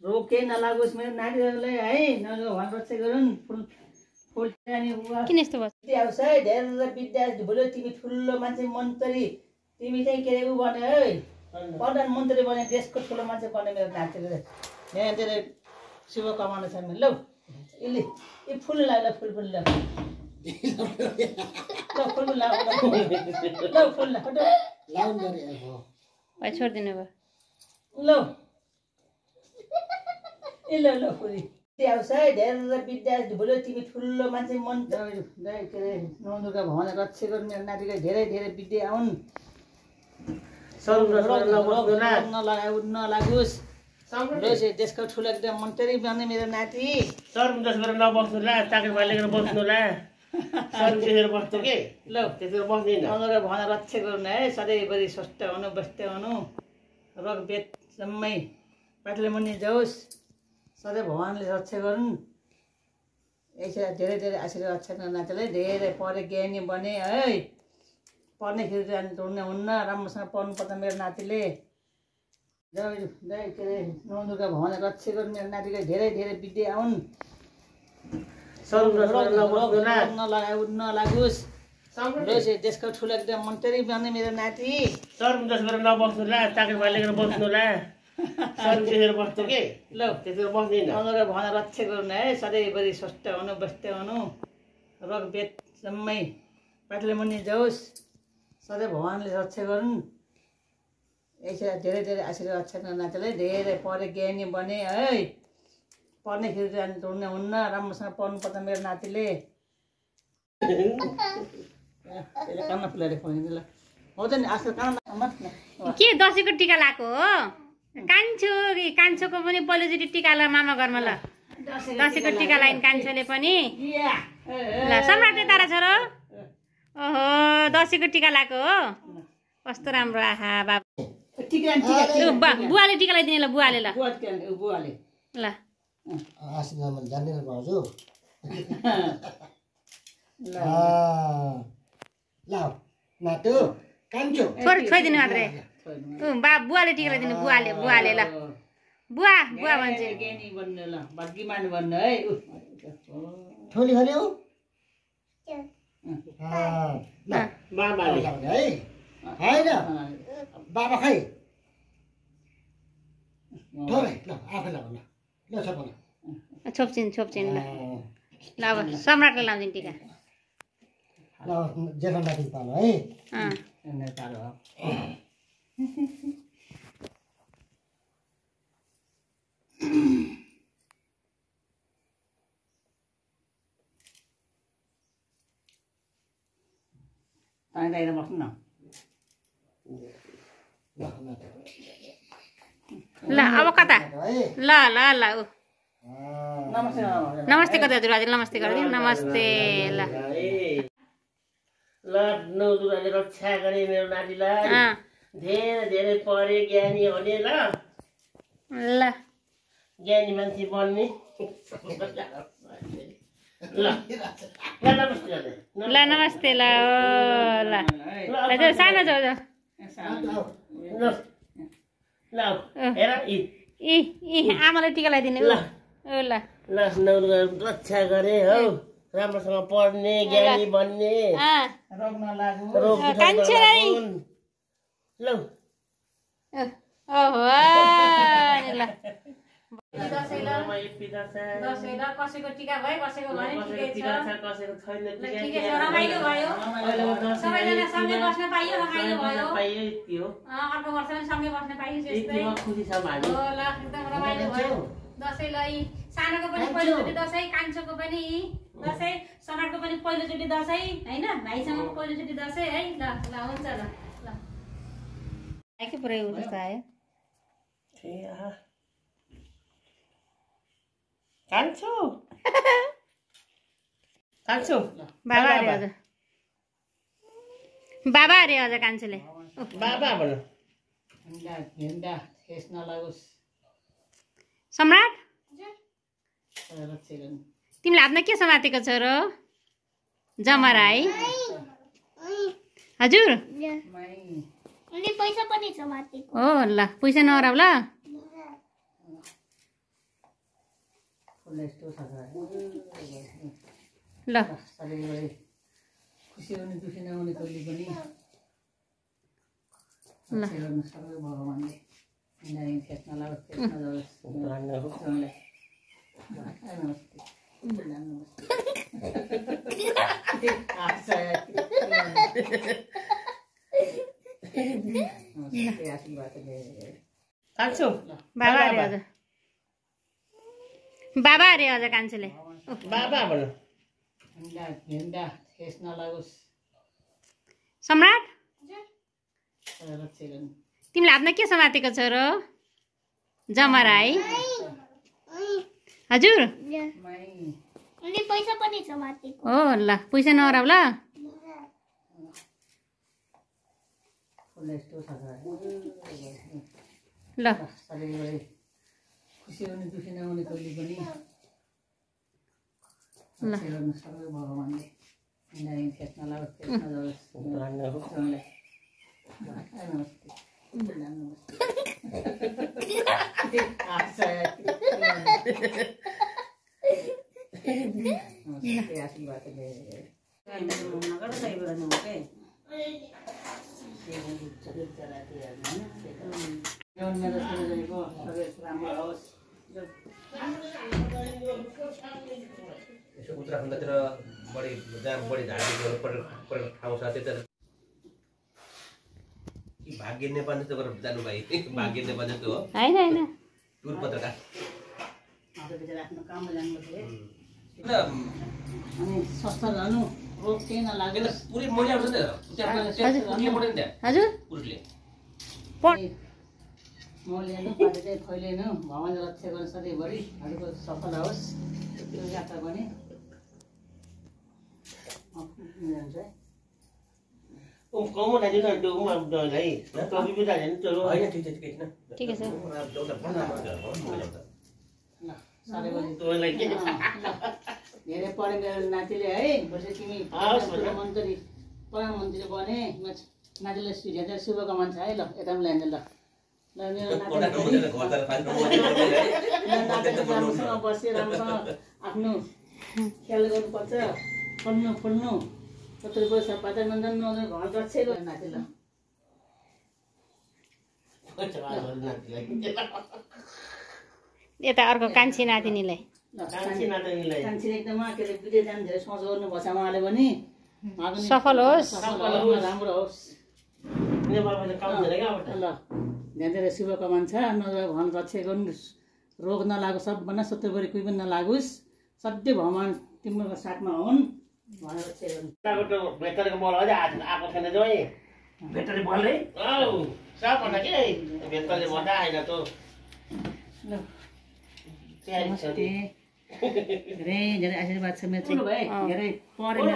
रोग केही नलागोस् मेरो नानीहरूलाई है भगवान रक्षा गरून् फुल फुल किन यस्तो भयो आउँछ है धेरै विद्यार्थी बोल्यो तिमी ठुलो मान्छे मन्त्री तिमी चाहिँ के अरे ऊ बन्यो है प्रधानमन्त्री बने देशको ठुलो मान्छे बने मेरो नातिले यहाँ धेरै शुभकामना छ मेरो लौ यसले यो फुल लाग्यो फुल पनि ल फुल लाग्यो ल फुल लाग्यो छोडिदिनु भयो लौ ए ल ल फुल आउँछ है धेरै विद्यार्थी बोल्यो तिमी ठुलो मान्छे मन्त्री के अरे नवदुर्गा भगवान रक्षा गर्नु मेरो नातिलाई धेरै धेरै विद्या आउन् नलागोस् देशको ठुलो एकदम मन्त्री बन्ने मेरो नाति नबस्नुला चाकरी भाइले बस्नुला बस्नु के ल भगवान रक्षा गर्नु है सधैँभरि स्वस्थ हुनु बस्दै हुनु रोग बेद जम्मै पाठले मुनि जाओस् सधैँ भगवान्ले रक्षा गरून् यसरी धेरै धेरै आशीर्वाद रक्षा गर्न नातिलाई धेरै पढे ज्ञानी बने है पढ्नेखेरि हुन्न राम्रोसँग पढ्नुपर्छ मेरो नातिले के अरे नवदुर्गा भगवान रक्षा गर्नु मेरो नातिलाई धेरै धेरै विद्या आउन् नलागोस् देशको ठुलो एकदम मन्त्री बन्ने मेरो नाति नबस्नुला चाकरी भाइले बस्नुला बस्नु के ल भगवान रक्षा गर्नु है सधैँभरि स्वस्थ हुनु बस्दै हुनु रोग बेद जम्मै पाठले मुनि जाओस् सधैँ भगवान्ले रक्षा गरून् यसरी धेरै धेरै आशीर्वाद रक्षा गर्न नातिलाई धेरै पढे ज्ञानी बने है पढ्नेखेरि हुन्न राम्रोसँग पढ्नुपर्छ मेरो नातिले कानमा फुलाएर खुवाइदिनु ल हो त नि आजकल कानमा के दसैँको टिका लगाएको हो कान्छोको पनि पहिलोचोटि टिका ल मामा घरमा ल दसैँको टिका लगाइन् कान्छोले पनि ल सम्राटले तारा छोरो ओहो दसैँको टिका लगाएको हो कस्तो राम्रो आहा बाबु बुवाले टिका लगाइदिने ल बुवाले ल ल छोइदिनु मात्रै बुवाले टिका लगाइदिनु बुवाले ल बुवा बुवा भन्छ ज्ञानी बन्नु ल भाग्यमान बन्नु है ठोली खल्यो बाबाले है होइन बाबा खै ठोलै ल आफै लगाउ ल ल सबै छोप्छिन् ल ल अब सम्राटले लाउँदिन टिका ल जेठो नाति पालो है बस्नु न ल अब कता ल ल ल नमस्ते गर्दै हजुर नमस्ते गरिदिनु नमस्ते ल नवदुर्गाले रक्षा गरे मेरो नातिलाई धेरै धेरै पढे ज्ञानी हुने ल ल ज्ञानी मान्छे बन्ने ल नमस्ते ल ल हजुर सानो छ हेर आमाले टिका लगाइदिने ल ल नवदुर्गा रक्षा गरे हौ राम्रोसँग पढ्ने ज्ञानी बन्ने रोग नलागु ल ओहो ल कसैको टिका भयो कसैको भने ठिकै छ कसैको छैन ठिकै छ रमाइलो भयो सबैजना सँगै बस्न पाइयो रमाइलो भयो अर्को वर्ष पनि सँगै बस्न पाइयो त्यस्तै खुसी छ ल एकदम रमाइलो भयो दसैँलाई सानोको पनि पहिलोचोटि दसैँ कान्छोको पनि दसैँ सम्राटको पनि पहिलोचोटि दसैँ होइन भाइसँगको पहिलोचोटि दसैँ है ल ल हुन्छ ल ल के पुरै जस्तो आयो कान्छो बाबा अरे हजुर बाबा अरे हजुर कान्छोले बाबा भन ठेस नलागोस् सम्राट रक्षा गर्नु तिमीले हातमा के समातेको छ र जमरा है हजुर पैसा पनि समातेको हो ल पैसा नहराउ ल यस्तो छ ल सधैँभरि खुसी हुने दुखी नहुने कहिले पनि रक्षा गर्नु सबै भगवान्ले यिनीहरू खेत नलागोस् खेत नजाओस् कान्छो बाबा अरे हजुर बाबा अरे हजुर कान्छोले बाबा भन्नु हिँड्दा खेस नलागोस् सम्राट रक्षा गर्नु तिमीले हातमा के समातेको छ र जमरा है हजुर अनि पैसा पनि छ माथिको हो ल पैसा नहराउ ल यस्तो छ ल सधैँभरि खुसी हुने दुखी नहुने कहिले पनि रक्षा गर्नु सबै भगवान्ले यिनीहरू खेत नलागोस् खेत नजाओस् उत्तराखण्डतिर बढी जहाँ बढी धार्मिक पर्यटक ठाउँ छ त्यता भाग्य नेपाल जस्तो गरेर जानुभयो भाग्य नेपाल जस्तो हो होइन होइन टुर पत्रकार आफ्नो काममा जानुपर्छ अनि स्वस्थ रहनु रोग केही नलागोस् पुरै महिला आउँछ नि हजुर पुरुषले मौलिनु पाटे चाहिँ फैलिनु भगवान्ले रक्षा गर्नु सधैँभरि हरूको सफल होस् त्यो यात्रा पनि कमो लाग्यो न त्यो है टपी पनि हाल्यो नि त्यो होइन ठिकै छ ठिकै छ तँलाई के धेरै पढे मेरो नातिले है पछि तिमी प्रधानमन्त्री बने नातिले धेरै शुभकामना छ है ल यता पनि ल्याइन्छ ल मेरो नातिसँग बसेर राम्रोसँग आफ्नो ख्याल गर्नुपर्छ पढ्नु कत्रो पैसा पाता नजानु घर रक्षै गर्नु नाति ल यता अर्को कान्छी नातिनीलाई कान्छीले एकदम के अरे विदेश जानु धेरै सोच गर्नुपर्छ उहाँले पनि सफल होस् राम्रो होस् ल धेरै शुभकामना छ नजर भगवान् रक्षा गर्नु रोग नलागोस् सबभन्दा सत्यभरि कोही पनि नलागोस् सधैँ भगवान् तिम्रो साथमा हुन् भनेर रक्षा गर्नु भेटरीको मल अझै आएको छैन जोइ भेटरी मल है सबभन्दा के भेटरीले भन्दा आएन त धेरै धेरै आशीर्वाद छ मेरो धेरै पढेर